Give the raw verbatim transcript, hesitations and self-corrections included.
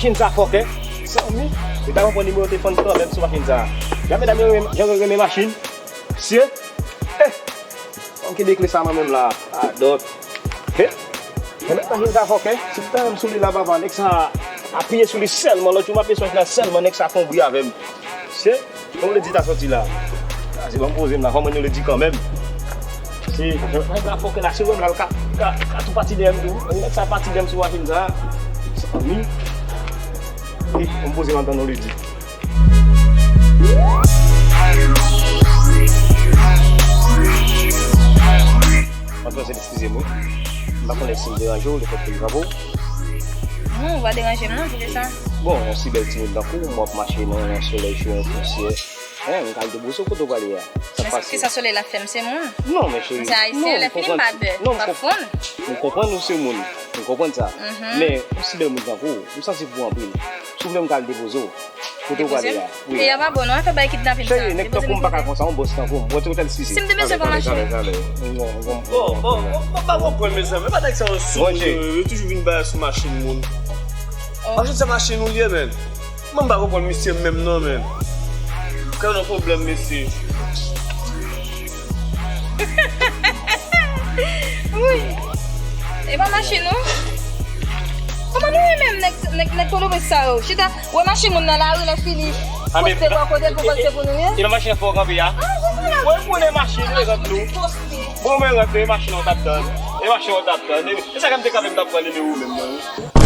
Machin sa fòkè. Sanmi, li ta konprann nimewo telefòn kanmenm sou machin sa. Jan medam yo renmen, jan yo renmen machin. Mesye. Eh. Ann kenbe kle sa nan men m la. A dòt. He. Mwen mèt mache sa fòkè. Si m ta menm sou li la papa, nèg sa apiye sou li sèlman. Lòt jou m apiye sou machin la sèlman, nèg sa fè yon bri avè m. Se yon ledi ta sòti la. A, se ban m poze m la, fò m yon ledi kanmenm. Se, nèg la fòkè la, se wè m la, l ka, ka, ka tou pati dèyè m tou. Nèg sa pati dèyè m sou machin sa. Sanmi. Wi, fò m poze m antann yon ledi. Matmwazèl, eskize m wi. M pa konnen si m deranje w, lefètke m frape w. Non, ou pa deranje m non, poukisa? Bon, yon si bèl timoun tankou w, m wè w ap mache nan yon solèy cho, yon pousyè. Hein, m ka al deboze w kote w prale a. Sa k pase? Men kisa solèy la fè m, se moun. Non, men cheri. M se ayisyen, lè fini m pa bè, m pa fonn. M konprann ou se moun. M konprann sa. Men, yon si bèl moun tankou w, m santi pou w anpil. Si w vle m ka al depoze w. Kote w prale a? Wi. Peyi a pa bon non, afè bay kidnapin sa. Cheri, nèg tankou m pa ka konsa, yon bòs tankou m. Mwen te kontan eskize. Si m te bezwen pran machin. Bon, bon, bon, m pa konprann mezanmi. Pa nèg sa yo sou moun yo, yo toujou vin bagay sou machin moun. Machin sa machin ou l ye, menn. Mwen m pa konprann misye menm non, menn. Kè w nan pwoblèm, mesye. Wi. E pa machin ou? Kòman nou ye menm nèg, nèg, nèg tolobes sa yo? Chita, wè machin moun nan lari lè fini. Poste bò kote l pou panse pou nou ye. E pa machin nan fè w kanpe a? Wè pou lè machin e rant nou. Bon, men rant nou, e machin ou t ap tann. E machin ou t ap tann. E sa k ap te kanpe m t ap pran nimewo menm nan wi.